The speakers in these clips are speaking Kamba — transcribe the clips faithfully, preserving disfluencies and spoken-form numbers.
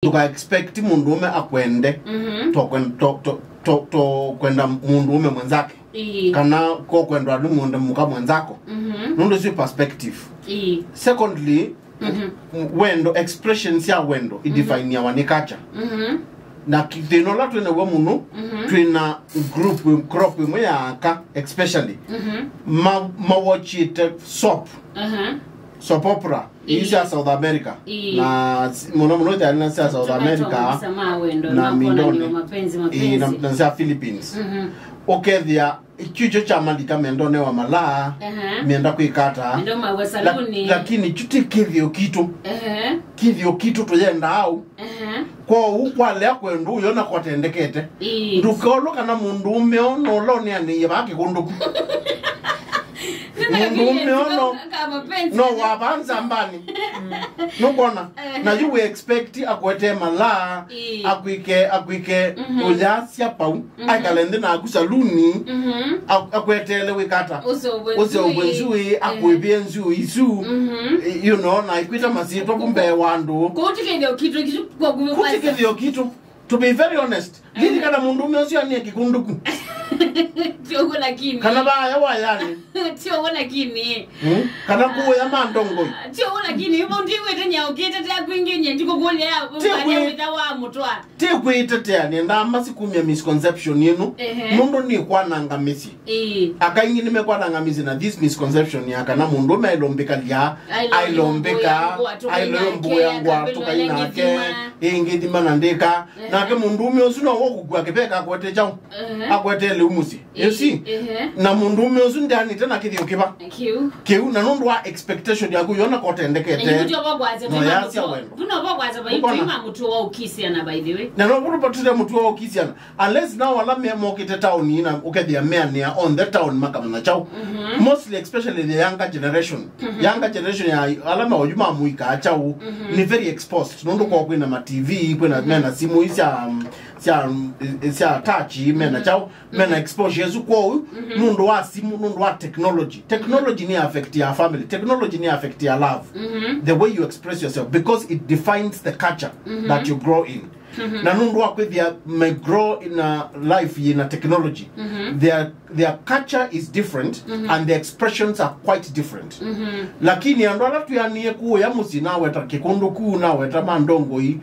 Ndũka expect mũndũũme akwende, mhm, to kwen-, to, to, to, to kwenda mũndũũme mwenzake. Ĩĩ. Kana ko kwendwa nĩ mũndũ mũka mwenzako. Mhm. Nũndũ ũsu perspective. Ĩĩ. Secondly, mhm, wendo, expressions ya wendo, mhm, idefiniawa nĩ culture. Mhm. Na ki-, thĩna ũla twĩ naw'o mũno, mhm, twĩ na group, crop ĩmwe ya aka, especially. Mhm. Ma-, mawatchĩte soap. Aha. Soap opera. Ii sya, ii, South America. Ii. Na s-, mũno mũno itaĩna sya South America. Tũkatongesa ma wendo, na makonanio, mindone, mapenzi, ii, na, mapenzi, na sya Philippines. Mhm. Ũkethĩa kyucho kya malika mendone wa malaa, aha, menda kwĩkata. Mendo mawe la-, saluni. Lakini kyu ti kĩthĩo kitũ. Ehe. Kĩthĩo kitũ tũyendaa au. Ehe. Kwoou kwalea kwendũ ũyona kwatendekete. Ii. Ndũkaolwa kana mũndũũme ono ũla ũneanĩie vaa kĩkũndũku. Mũndũũme ono no wa vaa nzambani. Nũkwona? Eh. Na yu we expect akwete malaa, ii, akwĩke, akwĩke, mhm, ũyasya pau, mhm, aikale nthĩ naku saluni, mhm, ak-, akweteele wĩkata. Ũseũvwe nzũĩ, akwĩvĩe nzũĩ isu. Mhm. You know, na ikwĩta masyĩtwa vu mbee wa andũ. Kũu ti kĩthĩo kitũ, kitũ kwa kuwe kwanza. Kũu ti kĩthĩo kitũ. To be very honest, eh, lilikana mũndũũme ũsu anie kĩkũndũku. Ti ũguo lakini. Kana vaya wayani. Ti ũguo lakini. Hmm? Kana kuya mandongoi. Ti ũguo lakini, ivo ndiwĩte nyaũkĩte te kwingĩ nye ndikũkũlya ya. Ti kwĩ-, wĩtha wa mũtwa. Ti kwĩtetea, nĩendaa masi kumya misconception ĩno. Ehe. Nũndũ nĩ kwananga mĩsyĩ. Ĩĩ. Aka aingĩ nĩmekwananga mĩsyĩ na this misconception ya kana mũndũũme ailombĩkalya, ailombĩka, ailombũĩa ngũa tũkai nake, ĩngĩ thima na ndĩka. Ehe. Nake mũndũũme ũsu no wokũkua kĩveka akwete kyaũ? Ehe. Akwete lĩu mũsyĩ. Ĩĩ, you see? Ehe. Na mũndũũme ũsu ndanĩte na kĩthĩo kĩva? Kĩu. Kĩu, na nũndũ wa expectation yaku yona kotendekete. Na nĩkũtyo vokwaza no yasya wendo. Vuno vokwaza vai tũima mũtuo wa ũkisiana, by the way. Na no vuno patire mũtuo wa ũkisiana. Unless now ala me mokite town ina ukethia meanĩa on the town makamanya chao. Mhm. Mostly, especially the younger generation. Mhm. Younger generation ya ala me oyu mamuika chao, mhm, ni very exposed. Nũndũ kwa kwina ma T V, kwina, mhm, mena simu isya, um, sya, um, sya touch, mena, mhm, chao, mena, mhm, exposure yesu kwa uyu, mhm, nũndũ wa simu, nũndũ wa technology. Technology ni affect ya family. Technology ni affect ya love. Mhm. The way you express yourself, because it defines the culture, mhm, that you grow in. Mhm. Na nũndũ wa kwĩthĩa my grow in a life yĩna technology, mhm, their, their culture is different, mhm, and their expressions are quite different. Mhm. Lakini andũ ala twĩanĩe kũya mũsyĩ, naweta kĩkũndũ kũu, naweta mandongoi,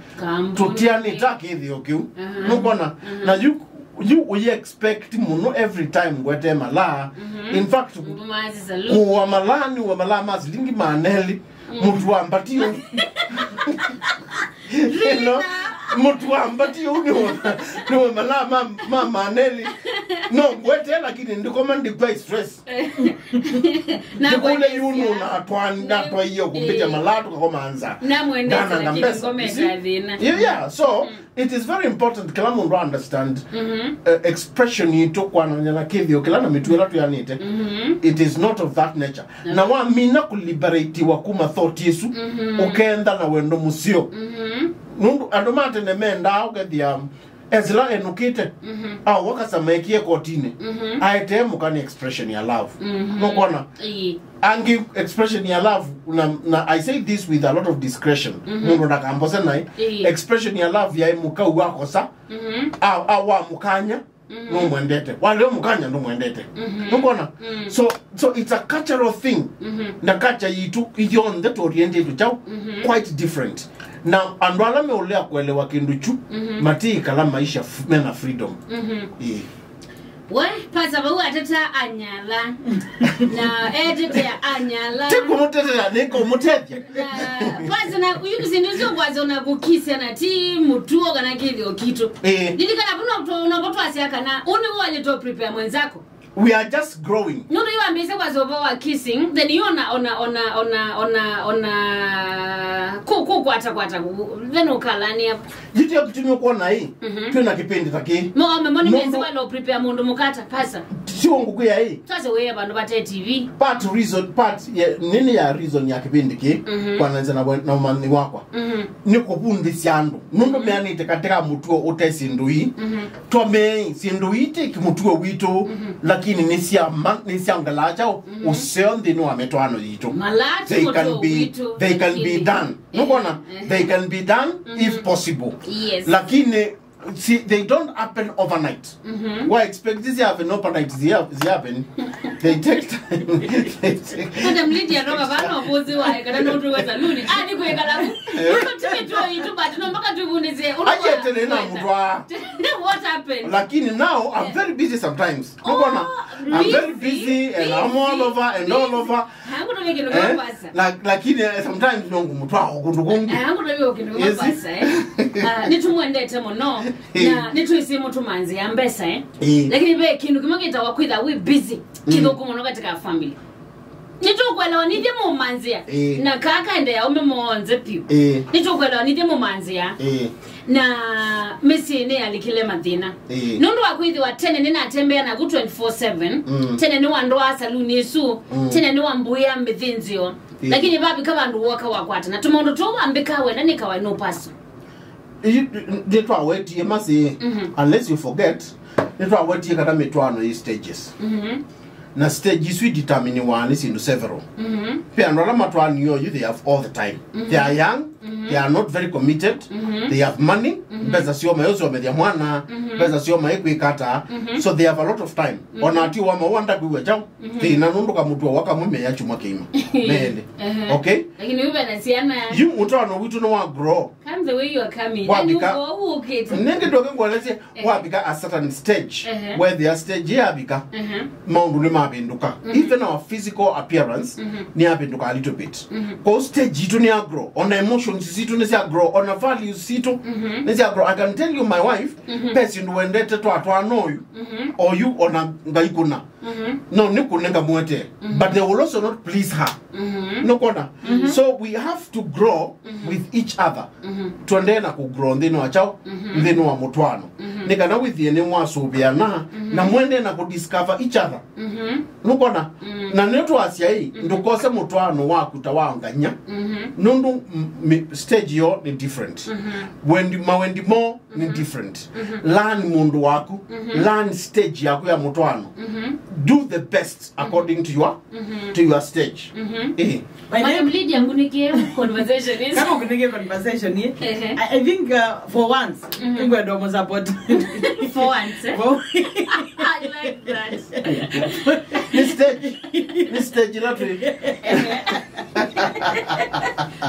tũtianĩta kĩthĩo kĩu. Aha. Nũkwona? Mhm. Na yu, yu ũyĩ expect mũno every time ngwete malaa. Mhm. In fact, kũwa malaa nĩ wa malaa ma silingi maana elĩ. Mm. Mũtu wa mbatio. Ĩno, mũtu wa mbatio nĩ wa, nĩ wa malaa ma, ma maana elĩ. No ngwete, lakini ndikoma ndikwa stress. Ndikule yu nũnatwa ndatwaie kumbĩte malaa tũkakoma nza. Ndananga mbesa. Yeah, yeah. So, mm. It is very important kila mũndũ understand, mhm, uh, expression yitũ kwananya na kĩthĩo kĩla na mĩtuo ĩla twĩanĩte. Mhm. It is not of that nature. Okay. Na wamina kũliberatiwa kuma thought isu, mhm, ũkenda na wendo mũseo. Mhm. Nũndũ andũ ma tene mendaa ũkethĩa ezĩla enũkĩte, mhm, awa kasama ekie kotinĩ, mhm, aetee mũka nĩ expression ya love. Mhm. Nũkwona? Ĩĩ. Angĩ expression ya love, na, na I say this with a lot of discretion. Mhm. Mũndũ ndakambose naĩ. Ĩĩ. Expression ya love yaĩ mũkau wakosa, mhm, a, a wa mũkanya, mhm, nũmwendete. Waleo mũkanya ndũmwendete. Mhm. Nũkwona? Mm. So, so it's a cultural thing. Mhm. Na culture yitũ yonthe tũorientĩtwe chao, mhm, quite different. Na andũ ala meũlea kũelewa kĩndũ kyu, mhm, matiĩkala maisha f-, mena freedom. Mhm. Ĩĩ. We, pasa vau ateta anyala. Na etete anyala. Ti kũmũtetera, nĩ kũmũtethya. Na, pasa na, uyu kĩsindi ũcio kwaza ona kũkisya na ti mũtuo kana kĩthĩo kitũ. Eh. Lilikana vuno tu, no twasya kana, ũnĩ wale to prepare mwenzako. We are just growing. Nũndũ yu ambĩĩsye kwaza ũvoo wa kissing, then yu ona, ona, ona, ona, ona, ona, kũ, kũ, kwata, kwata, then ũkalania. Jitio kĩtumi ũkwona ĩ, mhm, twĩ na kĩpindi ta kĩ. Mo, mo, mo, nĩ mezi wale prepare mũndũ mũkata, pasa. Tiwo ngũkwĩa ĩ. Twase wĩe vandũ vate T V. Part reason, part ya, nini ya reason ya kĩvĩndĩ kĩ, mhm, kwananza na, we- na ũmanyi wakwa. Mhm. Nĩ kũvundĩsya andũ. Nũndũ meanĩte katika mũtuo ũte syĩndũ ii. Mhm. Twamei syĩndũ ii ti mũtuo witũ, mhm, lakini nĩ sya ma, nĩ sya ngalaa kyaũ, mhm, ũseo nthĩnĩ wa mĩtwaano yitũ. Malati they can mũtuo be, witũ, they can be lakini done. Nũkona, eh, they can be done if, mhm, possible. Yes. Lakini, see, they don't happen overnight. Mhm. Wa expect this happen overnight, they have, they happen. They take time. They take Madam Lydia, no, baba, no, bozi wa, kana no, tu weza luni. Ah, ni kuweka labu. Eh. Ndio, tu, tu, tu, but no, mpaka tu vunize. Aje tena na mtwa. What happened? Lakini now, I'm very busy sometimes. Nũkona, oh, I'm very busy, busy and I'm all over and all over. Hangu no mekino. Eh? Mabasa. La, lakini, eh, sometimes no ngũmũtwaa kũndũ kũngĩ. Eh, hangu no mekino. Yes. Mabasa, eh. Ah, nĩtũmwendete mũno. Eh. Na nĩtwĩsĩ mũtũmanzĩa mbesa, eh. Eh. Lakini ve kĩndũ kĩmwe kĩtawa kwĩtha wĩ busy. Mm. Kĩthũku mũno katika family. Nĩtũkwelewa nĩthyĩ mũmanzĩa. Eh. Na kaka ende ya ũme moonze piũ. Eh. Nĩtũkwelewa nĩthyĩ mũmanzĩa. Eh. Na mĩsyĩ nĩyalikile mathĩna. Ĩĩ. Nũndũ wa kwĩthĩwa tene nĩnatembea naku twenty-four seven, mm, tene nĩwandwaa saluni ĩsu, mm, tene nĩwambũĩa mĩthĩnzĩo. Ĩĩ. Lakini vavika vandũ woka wakwata. Na tũmaũndũ tũu wambĩkaa wenda nĩ kawaĩ no paso. Ĩ-, nĩtwawetie masi, mhm, unless you forget, nĩtwawetie kana mĩtwaano ĩ stages. Mhm. Na stage isu ideterminiwa nĩ syĩndũ several. Mhm. Ve andũ ala matwaanĩo yu, they have all the time. Mhm. They are young, mhm, they are not very committed, mhm, they have money, mhm, mbesa syoo maĩũsomethya mwana, mhm, mbesa syoo maĩkwĩka ata. Mhm. So they have a lot of time. Mhm. Ona ati wa maua ndakwĩw'a kyaũ, mhm, thĩna nũndũ kamũtuo wa kamwe meya kyumwa kĩima. Meelĩ. Ehe. Okay? Lakini uwe na ciana. Yu mũtwaano witũ nĩ wa grow. Come the way you are coming. Wavika. And you go, who kid? Nĩngĩ ndũke ngũelesye, ehe, wavika a certain stage. Ehe. Wethĩa stage yavika, ehe, maũndũ nĩmavĩndũka. Mhm. Even our physical appearance, mhm, nĩyavĩndũka a little bit. Mhm. Kwa stage itũ nĩ ya grow, ona emotions citũ nĩ cia grow, ona values citũ, mhm, nĩ cia grow. I can tell you, my wife, mhm, ve syĩndũ wendete twatwaana ũyu, mhm, oyu ona ngaikũna. Mhm. No nĩkũnenga mwete, mhm, but they will also not please her. Mhm. Nũkona? Mhm. So we have to grow, mhm, with each other. Mhm. Twendee na kũgrow nthĩnĩ wa kyaũ, mhm, nthĩnĩ wa mũtwaano. Mhm. Nĩ kana wĩthĩe nĩmwasũvĩana, mhm, na mwendee na kũdiscover each other. Mhm. Nũkona? Mm. Na nĩtwasya ĩ, mhm, ndũkose mũtwaano waku ta wa ngany'a. Mhm. Nũndũ m- mi- stage yo nĩ different. Mhm. Wendi, mawendi mo nĩ, mhm, different. Mhm. Learn mũndũ waku, mhm, learn stage yaku ya mũtwaano. Mhm. Do the best according to your, mhm, to your stage. Mhm. Eh. By the Madam way, Lydia, ngunikie conversation is. Kama ngunikie conversation, eh? Ehe. I, I think, uh, for once, mhm, ngwenda mo support. For once, eh? For I like that. Nĩ stage. Nĩ stage ĩla twĩ. Ehe.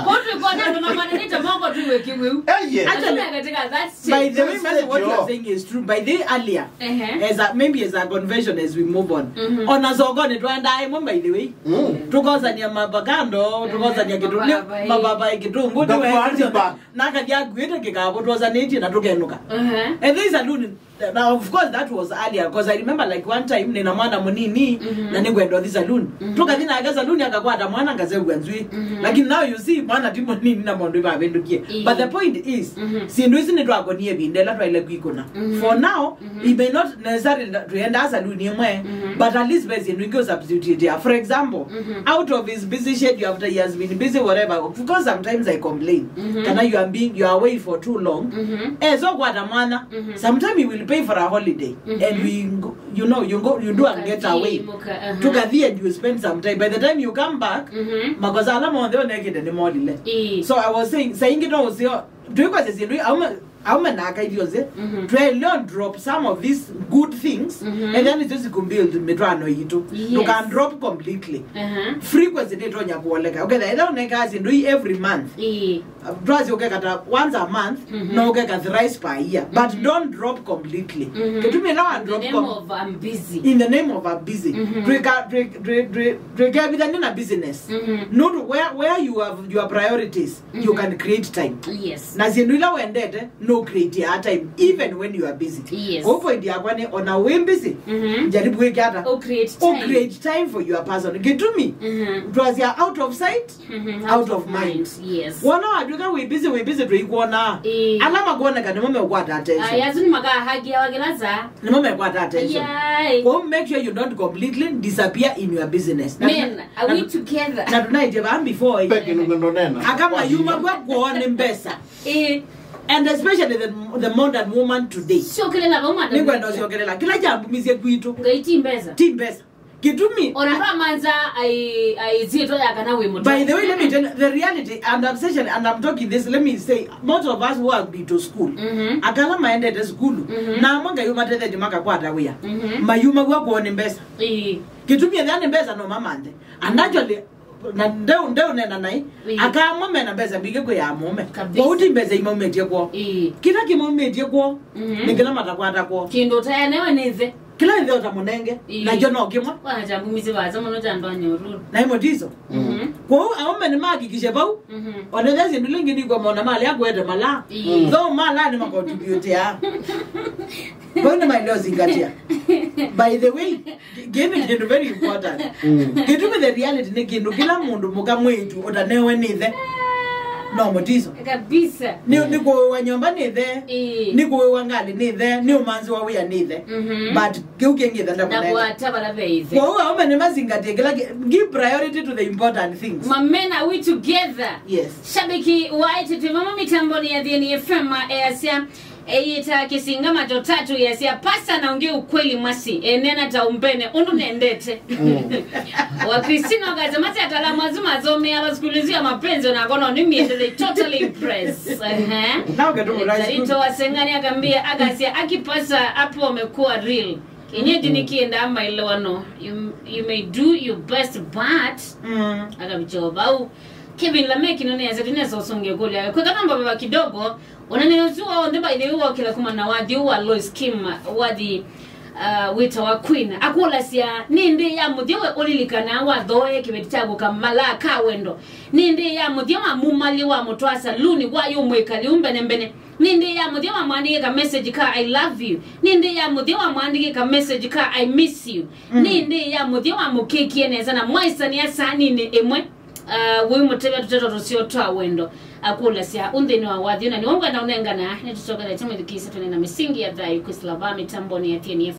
Kwa hiyo tulikuwa na, tunamananita mambo tu weki weu. Eh, yeah. Actually, hatuna katika that stage. By the way, Mercy, what you are saying is true. By the way, earlier, ehe, as a, maybe as a convention as we move on. Mhm. Ona sokoni twaendaa ĩmwe, by the way. Mm. Tũkosania mavakando, tũkosania kĩtũ-, mavavai. Mavavai, kĩtũngũ, the nĩwe-, party bag. Na akathi akuĩte kĩkavũ, twosanĩtye na tũkenũka. Ehe. And there is a loon. Now, of course, that was earlier, 'cause I remember, like, one time, nĩna mwana mũnini, mhm, na nĩngwenda ũthi saloon. Mhm. Tũkathi nake saloon, akakwata mwana, ngasew'a nzw'ĩ. Mhm. Lakini now you see, mwana ti mũnini na maũndũ ĩvavĩndũkie. Ĩĩ. But the point is, mhm, syĩndũ ici nĩtwakonie ĩvinda ĩla twaile kwĩkũna. Mhm. For now, mhm, he may not necessarily tũendaa saloon ĩmwe, mhm, but at least ve syĩndũ ingĩ ũsubstitute. For example, mhm, out of his busy schedule, after he has been busy, whatever, of course, sometimes I complain. Mhm. Kana you are being, you are away for too long. Mhm. Eh, so kwata mwana, mhm, sometime he will pay for a holiday, mhm, and we go, you know, you go, you do and get away. Mũkathi, mũka-, aha. Tũkathi and you spend some time. By the time you come back, mhm, makosa ala monthe onekĩte nĩ molile. Ĩĩ. So I was saying, saa ingĩ no ũseo, tũikwasya syĩndũ, aume, aume na aka ithyonthe, mhm, twaĩle drop some of these good things, mhm, and then just to build mĩtwaano yitũ. Yes. Tũka drop completely. Aha. Frequency nĩtonya kuoleka. Ũkethĩa ĩla ũnekaa syĩndũ ii every month. Ĩĩ. Twasye ũkeka ta once a month, mhm, no ũkeka thrice per year, but, mhm, don't drop completely. Mhm. Kĩtumi ĩla wa drop com- In the name of I'm busy. In the name of I'm busy. Mhm. Twĩka-, twĩ-, twĩ-, twĩ-, twĩkevithania na business. Mhm. Nũndũ where, where you have your priorities, you, mhm, can create time. Yes. Na syĩndũ ila wendete, no create ya time, even when you are busy. Yes. Kwa point yakwa nĩ, ona wĩ busy, mhm, jaribu wĩke ata? O create time. O create time for your person. Gĩtumi, mhm, twasya out of sight, mhm, out of mind. Yes. Wona watwĩka wĩ busy, wĩ busy, tũikwona. Ĩĩ. Ala makwoneka nĩmo mekwata attention. Aya, asu nĩmakahagia wa kĩla saa. Nĩmo mekwata attention. Yai. Kwa make sure you don't completely disappear in your business. Men, are we together? Na tunaitye vaa before, eh. Peke nunga ndonena. Aka mayuma kwa kwoo nĩ mbesa. Eh. And especially the, the modern woman today. Siokelela vau mata. Nĩkwenda ũsiokelela. Kĩla kyambumisye kwitũ. Ngai ti mbesa. Ti mbesa. Kĩtumi. Ona twamanza ai, ai zitwa ya kana wĩ mũtwe. By the way, let me tell you, the reality, and I'm saying, and I'm talking this, let me say, most of us who have been to school, mhm, akala maendete sukulu, mhm, na amwe Ngai ũmatethetye makakwata wĩa. Mhm. Mayuma kwa kwoo nĩ mbesa. Ĩĩ. Kĩtumi ethĩa nĩ mbesa no mamanthe. And actually, na ndeu, ndeu nena nai, ĩĩ, aka amwe mena mbesa mbingĩ kwĩ ya mũũme. Kabisa. Kwa uti mbesa imaumĩtye kwoo. Ĩĩ. Kĩla kĩmaumĩtye kwoo, mhm, nĩ kĩla matakwata kwoo. Kĩndũ ũtaenewe nĩ ĩthe. Kĩla ĩthe ũtamũnenge, ĩĩ, nakyo no kĩmwe. Wana kyambumisye vaasa mũno kya andũ a Nyahururu. Na ĩ mũtiso. Mhm. Kwoou aũme nĩmahakikishe vau, mhm, onethĩa syĩndũ lingĩ nikwamona malea kũete malaa. Ĩĩ. Though malaa nĩmakontributea. Vau nĩmaĩle ũzingatia. By the way, kĩĩ nĩ kĩndũ very important. Mm. Kĩtumi the reality nĩ kĩndũ kĩla mũndũ mũka mwĩĩtu ũtanewe nĩ ĩthe no mũtiso. Kabisa. Nĩ, nĩ kũĩwa nyũmba nĩ ĩthe, ĩĩ, nĩ kũĩwa ngalĩ nĩ ĩthe, nĩ ũmanzi wa wĩa nĩ ĩthe. Mhm. But kĩu kĩngĩ ĩthe ndakũnenga. Ndakũata vala ve ĩthe. Kwoou aũme nĩmazingatie kĩla kĩ-, give priority to the important things. Mamena, we together. Yes. Shabiki wa Ĩtĩtwĩ Vamwe mĩtambonĩ ya Thieni F M easya, eyĩta Kĩsinga Macho Tatu yasya, "Pasta na ũngĩ ukweli masi, enena ta umbene, ũndũ nendete." Mm. Wa Christina wakasema, "Masi ataalamu asu masomea hapa siku hizi ya mapenzi, wanakono ni miendele totally impressed." Ehe. Now get over that. Zarito Wasengani akambia, akasya, "Aki pasta hapo wamekuwa real. Kienyeji nikienda ama elewano. You, you may do your best, but," mm, akavichova au. Kevin Lameki none yasya, "Tinesa usonge kũlya. Kweka namba baba kidogo." Ũnene ũsu w'onthe, by the way, wokĩla kumana na wathi ũũ wa Lois Kim, wathi, uh, wĩtawa Queen. Akũlasya, "Nĩ ndĩĩ ya mũthya we ũlilikanaa wathooe kĩveti kya kũka malaa ka wendo? Nĩ ndĩĩ ya mũthya wa mumalie wamũtwaa saluni, wayũ mwĩkali ũmbene mbene? Nĩ ndĩĩ ya mũthya wamwandĩkĩa ka message ka I love you? Nĩ ndĩĩ ya mũthya wamwandĩkĩa ka message ka I miss you? Mm. Nĩ ndĩĩ ya mũthya wamũkĩkie nesa na mwaisanĩa saninĩ ĩmwe?" Uh, wĩ mũtevya tũteto tũseo twa wendo, akũlasya, "Ũnthĩnĩ wa wathi ũna nĩw'o ngwenda ũnengana." Nĩtũcokeretye mwĩthukĩĩsya twene na mĩsingi ya thayũ kwĩsĩla vaa mĩtambonĩ ya T N F.